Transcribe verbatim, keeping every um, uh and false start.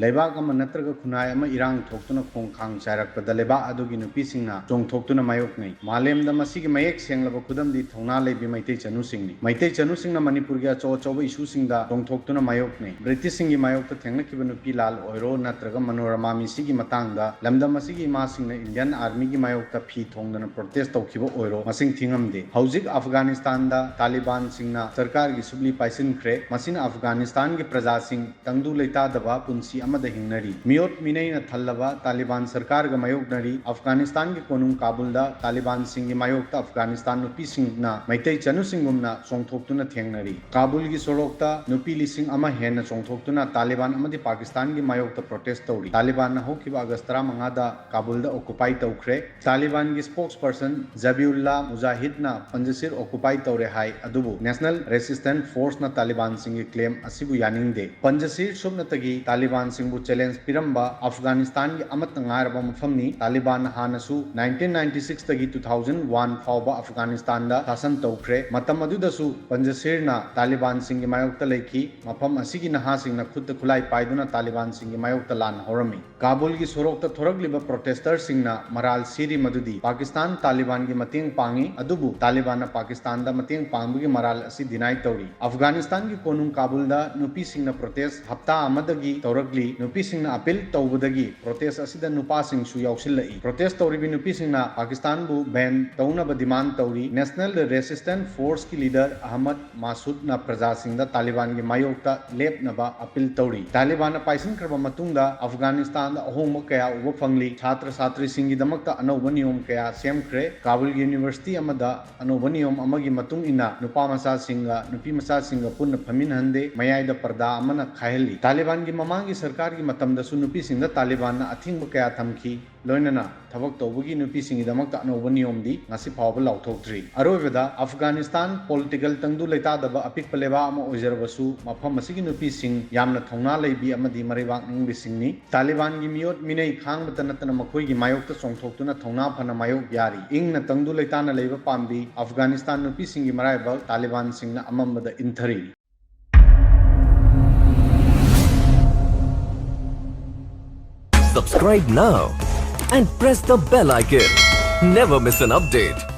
ꯂꯩꯕꯥꯛ ꯑꯃ ꯅꯠꯇ꯭ꯔꯒ ꯈꯨꯟꯅꯥꯏ ꯑꯃ ꯏꯔꯥꯡ ꯊꯣꯛꯇꯨꯅ ꯈꯣꯡ ꯈꯥꯡ ꯆꯥꯏꯔꯛꯄꯗ ꯂꯩꯕꯥꯛ ꯑꯗꯨꯒꯤ ꯅꯨꯄꯤꯁꯤꯡꯅ ꯆꯣꯡꯊꯣꯛꯇꯨꯅ ꯃꯥꯌꯣꯛꯅꯩ꯫ ꯃꯥꯂꯦꯝꯗ ꯃꯁꯤꯒꯤ ꯃꯌꯦꯛ ꯁꯦꯡꯂꯕ ꯈꯨꯗꯝꯗꯤ ꯊꯧꯅꯥ ꯂꯩꯕꯤ ꯃꯩꯇꯩ ꯆꯅꯨꯁꯤꯡꯅꯤ꯫ ꯃꯩꯇꯩ ꯆꯅꯨꯁꯤꯡꯅ ꯃꯅꯤꯄꯨꯔꯒꯤ ꯑꯆꯧ ꯑꯆꯧꯕ ꯏꯁꯨꯁꯤꯡꯗ ꯆꯣꯡꯊꯣꯛꯇꯨꯅ ꯃꯥꯌꯣꯛꯅꯩ꯫ ꯕ꯭ꯔꯤꯇꯤꯁꯁꯤꯡꯒꯤ ꯃꯥꯌꯣꯛꯇ ꯊꯦꯡꯅꯈꯤꯕ ꯅꯨꯄꯤ ꯂꯥꯜ ꯑꯣꯏꯔꯣ ꯅꯠꯇ꯭ꯔꯒ ꯃꯅꯣꯔꯃꯥ ꯃꯤꯁꯤꯒꯤ ꯃꯇꯥꯡꯗ ꯂꯝꯗꯝ ꯑꯁꯤꯒꯤ ꯏꯃꯥꯁꯤꯡꯅ ꯏꯟꯗꯤꯌꯟ ꯑꯥꯔꯃꯤꯒꯤ ꯃꯥꯌꯣꯛꯇ ꯐꯤ ꯊꯣꯡꯗꯅ ꯄ꯭ꯔꯣꯇꯦꯁ ꯇꯧꯈꯤꯕ ꯑꯣꯏꯔꯣ ꯃꯁꯤꯡ ꯊꯤꯉꯝꯗꯦ꯫ ꯍꯧꯖꯤꯛ ꯑꯐꯒꯥꯅꯤꯁꯇꯥꯟꯗ ꯇꯥꯂꯤꯕꯥꯟꯁꯤꯡꯅ ꯁꯔꯀꯥꯔꯒꯤ ꯁꯨꯛꯂꯤ ꯄꯥꯏꯁꯤꯟꯈ꯭ꯔꯦ꯫ ꯃꯁꯤꯅ ꯑꯐꯒꯥꯅꯤꯁꯇꯥꯟꯒꯤ ꯄ꯭ꯔꯖꯥꯁꯤꯡ ꯇꯪꯗꯨ ꯂꯩꯇꯥꯗꯕ ꯄꯨꯟꯁꯤ ꯑꯃꯗ ꯍꯤꯡꯅꯔꯤ꯫ ꯃꯤꯑꯣꯠ ꯃꯤꯅꯩꯅ ꯊꯜꯂꯕ ꯇꯥꯂꯤꯕꯥꯟ ꯁꯔꯀꯥꯔꯒ ꯃꯥꯌꯣꯛꯅꯔꯤ꯫ ꯑꯐꯒꯥꯅꯤꯁꯇꯥꯟꯒꯤ ꯀꯣꯅꯨꯡ ꯀꯥꯕꯨꯜꯗ ꯇꯥꯂꯤꯕꯥꯟꯁꯤꯡꯒꯤ ꯃꯥꯌꯣꯛꯇ ꯑꯐꯒꯥꯅꯤꯁꯇꯥꯟ ꯅꯨꯄꯤꯁꯤꯡꯅ ꯃꯩꯇꯩ ꯆꯅꯨꯁꯤꯡꯒꯨꯝꯅ ꯆꯣꯡꯊꯣꯛꯇꯨꯅ ꯊꯦꯡꯅꯔꯤ꯫ ꯀꯥꯕꯨꯜꯒꯤ ꯁꯣꯔꯣꯛꯇ ꯅꯨꯄꯤ ꯂꯤꯁꯤꯡ ꯑꯃ ꯍꯦꯟꯅ ꯆꯣꯡꯊꯣꯛꯇꯨꯅ ꯇꯥꯂꯤꯕꯥꯟ ꯑꯃꯗꯤ ꯄꯥꯀꯤꯁꯇꯥꯟꯒꯤ ꯃꯥꯌꯣꯛꯇ ꯄ꯭ꯔꯣꯇꯦꯁ ꯇꯧꯔꯤ꯫ ꯇꯥꯂꯤꯕꯥꯟꯅ ꯍꯧꯈꯤꯕ ꯑꯥꯒꯁ ꯇꯔꯥꯃꯉꯥꯗ ꯀꯥꯕꯨꯜꯗ ꯑꯣꯀꯨꯄꯥꯏ ꯇꯧꯈ꯭ꯔꯦ꯫ ꯇꯥꯂꯤꯕꯥꯟꯒꯤ ꯁ꯭ꯄꯣꯛꯁ ꯄꯔꯁꯟ ꯖꯕꯤꯎꯜꯂꯥ ꯃꯨꯖꯥꯍꯤꯗꯅ ꯄꯟꯖꯁꯤꯔ ꯑꯣꯀꯨꯄꯥꯏ ꯇꯧꯔꯦ ꯍꯥꯏ, ꯑꯗꯨꯕꯨ ꯅꯦꯁꯅꯦꯜ ꯔꯦꯁꯤꯁꯇꯦꯟꯁ ꯐꯣꯔꯁꯅ ꯇꯥꯂꯤꯕꯥꯟꯁꯤꯡꯒꯤ ꯀ꯭ꯂꯦꯝ ꯑꯁꯤꯕꯨ ꯌꯥꯅꯤꯡꯗꯦ꯫ ꯄꯟꯖꯁꯤꯔ ꯁꯨꯞꯅꯇꯒꯤ ꯇꯥꯂꯤꯕꯥꯟꯁꯤꯡꯕꯨ ꯆꯦꯂꯦꯟꯖ ꯄꯤꯔꯝꯕ ꯑꯐꯒꯥꯅꯤꯁꯇꯥꯟꯒꯤ ꯑꯃꯠꯇ ꯉꯥꯏꯔꯕ ꯃꯐꯝꯅꯤ꯫ ꯇꯥꯂꯤꯕꯥꯟꯅ ꯍꯥꯟꯅꯁꯨ ꯅꯥꯏꯟꯇꯤꯟ ꯅꯥꯏꯟꯇꯤ ꯁꯤꯛꯁꯇꯒꯤ ꯇꯨ ꯊꯥꯎꯖꯟ ꯋꯥꯟ ꯐꯥꯎꯕ ꯑꯐꯒꯥꯅꯤꯁꯇꯥꯟꯗ ꯁꯥꯁꯟ ꯇꯧꯈ꯭ꯔꯦ꯫ ꯃꯇꯝ ꯑꯗꯨꯗꯁꯨ ꯄꯟꯖꯁꯤꯔꯅ ꯇꯥꯂꯤꯕꯥꯟꯁꯤꯡꯒꯤ ꯃꯥꯌꯣꯛꯇ ꯂꯩꯈꯤ꯫ ꯃꯐꯝ ꯑꯁꯤꯒꯤ ꯅꯍꯥꯁꯤꯡꯅ ꯈꯨꯠꯇ ꯈꯨꯠꯂꯥꯏ ꯄꯥꯏꯗꯨꯅ ꯇꯥꯂꯤꯕꯥꯟꯁꯤꯡꯒꯤ ꯃꯥꯌꯣꯛꯇ ꯂꯥꯟ ꯍꯧꯔꯝꯃꯤ꯫ ꯀꯥꯕꯨꯜꯒꯤ ꯁꯣꯔꯣꯛꯇ ꯊꯣꯔꯛꯂꯤꯕ ꯄ꯭ꯔꯣꯇꯦꯁꯇꯔꯁꯤꯡꯅ ꯃꯔꯥꯜ ꯁꯤꯔꯤ ꯃꯗꯨꯗꯤ ꯄꯥꯀꯤꯁꯇꯥꯟ ꯇꯥꯂꯤꯕꯥꯟꯒꯤ ꯃꯇꯦꯡ ꯄꯥꯡꯏ, ꯑꯗꯨꯕꯨ ꯇꯥꯂꯤꯕꯥꯟꯅ ꯄꯥꯀꯤꯁꯇꯥꯟꯗ ꯃꯇꯦꯡ ꯄꯥꯡꯕꯒꯤ ꯃꯔꯥꯜ ꯑꯁꯤ ꯗꯤꯅꯥꯏ ꯇꯧꯔꯤ꯫ ꯑꯐꯒꯥꯅꯤꯁꯇꯥꯟꯒꯤ ꯀꯣꯅꯨꯡ ꯀꯥꯕꯨꯜꯗ ꯅꯨꯄꯤꯁꯤꯡꯅ ꯄ꯭ꯔꯣꯇꯦꯁ ꯍꯞꯇꯥ ꯑꯃꯗꯒꯤ ꯇꯧꯔꯛꯂꯤ꯫ ꯅꯨꯄꯤꯁꯤꯡꯅ ꯑꯄꯤꯜ ꯇꯧꯕꯗꯒꯤ ꯄ꯭ꯔꯣꯇꯦꯁ ꯑꯁꯤꯗ ꯅꯨꯄꯥꯁꯤꯡꯁꯨ ꯌꯥꯎꯁꯤꯜꯂꯛꯏ꯫ ꯄ꯭ꯔꯣꯇꯦꯁ ꯇꯧꯔꯤꯕꯤ ꯅꯨꯄꯤꯁꯤꯡꯅ ꯄꯥꯀꯤꯁꯇꯥꯟꯕꯨ ꯕꯦꯟ ꯇꯧꯅꯕ ꯗꯤꯃꯥꯟ ꯇꯧꯔꯤ꯫ ꯅꯦꯁꯅꯦꯜ ꯔꯦꯁꯤꯁꯇꯦꯟꯁ ꯐꯣꯔꯁꯀꯤ ꯂꯤꯗꯔ ꯑꯍꯃꯗ ꯃꯥꯁꯨꯗꯅ ꯄ꯭ꯔꯖꯥꯁꯤꯡꯗ ꯇꯥꯂꯤꯕꯥꯟꯒꯤ ꯃꯥꯌꯣꯛꯇ ꯂꯦꯞꯅꯕ ꯑꯄꯤꯜ ꯇꯧꯔꯤ꯫ ꯇꯥꯂꯤꯕꯥꯟꯅ ꯄꯥꯏꯁꯤꯟꯈ꯭ꯔꯕ ꯃꯇꯨꯡꯗ ꯑꯐꯒꯥꯅꯤꯁꯇꯥꯟꯗ ꯑꯍꯣꯡꯕ ꯀꯌꯥ ꯎꯕ ꯐꯪꯂꯤ꯫ ꯁꯥꯇ꯭ꯔ ꯁꯥꯇ꯭ꯔꯤꯁꯤꯡꯒꯤꯗꯃꯛꯇ ꯑꯅꯧꯕ ꯅꯤꯌꯣꯝ ꯀꯌꯥ ꯁꯦꯝꯈ꯭ꯔꯦ꯫ ꯀꯥꯕꯨꯜꯒꯤ ꯌꯨꯅꯤꯚꯔꯁꯤꯇꯤ ꯑꯃꯗ ꯑꯅꯧꯕ ꯅꯤꯌꯣꯝ ꯑꯃꯒꯤ ꯃꯇꯨꯡ ꯏꯟꯅ ꯅꯨꯄꯥ ꯃꯆꯥꯁꯤꯡꯒ ꯅꯨꯄꯤ ꯃꯆꯥꯁꯤꯡꯒ ꯄꯨꯟꯅ ꯐꯝꯃꯤꯟꯍꯟꯗꯦ, ꯃꯌꯥꯏꯗ ꯄꯔꯗꯥ ꯑꯃꯅ ꯈꯥꯏꯍꯜꯂꯤ꯫ ꯇꯥꯂꯤꯕꯥꯟꯒꯤ ꯃꯃꯥꯡꯒꯤ ꯁꯔꯀꯥꯔꯒꯤ ꯃꯇꯝꯗꯁꯨ ꯅꯨꯄꯤꯁꯤꯡꯗ ꯇꯥꯂꯤꯕꯥꯟꯅ ꯑꯊꯤꯡꯕ ꯀꯌꯥ ꯊꯝꯈꯤ꯫ ꯂꯣꯏꯅꯅ ꯊꯕꯛ ꯇꯧꯕꯒꯤ ꯅꯨꯄꯤꯁꯤꯡꯒꯤꯗꯃꯛꯇ ꯑꯅꯧꯕ ꯅꯤꯌꯣꯝꯗꯤ ꯉꯁꯤ ꯐꯥꯎꯕ ꯂꯥꯎꯊꯣꯛꯇ꯭ꯔꯤ꯫ ꯑꯔꯣꯏꯕꯗ, ꯑꯐꯒꯥꯅꯤꯁꯇꯥꯟ ꯄꯣꯂꯤꯇꯤꯀꯦꯜ ꯇꯪꯗꯨ ꯂꯩꯇꯥꯗꯕ ꯑꯄꯤꯛꯄ ꯂꯩꯕꯥꯛ ꯑꯃ ꯑꯣꯏꯖꯔꯕꯁꯨ, ꯃꯐꯝ ꯑꯁꯤꯒꯤ ꯅꯨꯄꯤꯁꯤꯡ ꯌꯥꯝꯅ ꯊꯧꯅꯥ ꯂꯩꯕꯤ ꯑꯃꯗꯤ ꯃꯔꯩꯕꯥꯛ ꯅꯤꯡꯕꯤꯁꯤꯡꯅꯤ꯫ ꯇꯥꯂꯤꯕꯥꯟꯒꯤ ꯃꯤꯑꯣꯠ ꯃꯤꯅꯩ ꯈꯥꯡꯕꯇ ꯅꯠꯇꯅ ꯃꯈꯣꯏꯒꯤ ꯃꯥꯌꯣꯛꯇ ꯆꯣꯡꯊꯣꯛꯇꯨꯅ ꯊꯧꯅꯥ ꯐꯅ ꯃꯥꯌꯣꯛ ꯌꯥꯔꯤ꯫ ꯏꯪꯅ ꯇꯪꯗꯨ ꯂꯩꯇꯥꯅ ꯂꯩꯕ ꯄꯥꯝꯕꯤ ꯑꯐꯒꯥꯅꯤꯁꯇꯥꯟ ꯅꯨꯄꯤꯁꯤꯡꯒꯤ ꯃꯔꯥꯏꯕꯛ ꯇꯥꯂꯤꯕꯥꯟꯁꯤꯡꯅ ꯑꯃꯝꯕꯗ ꯏꯟꯊꯔꯤ꯫ Subscribe now and press the bell icon. Never miss an update.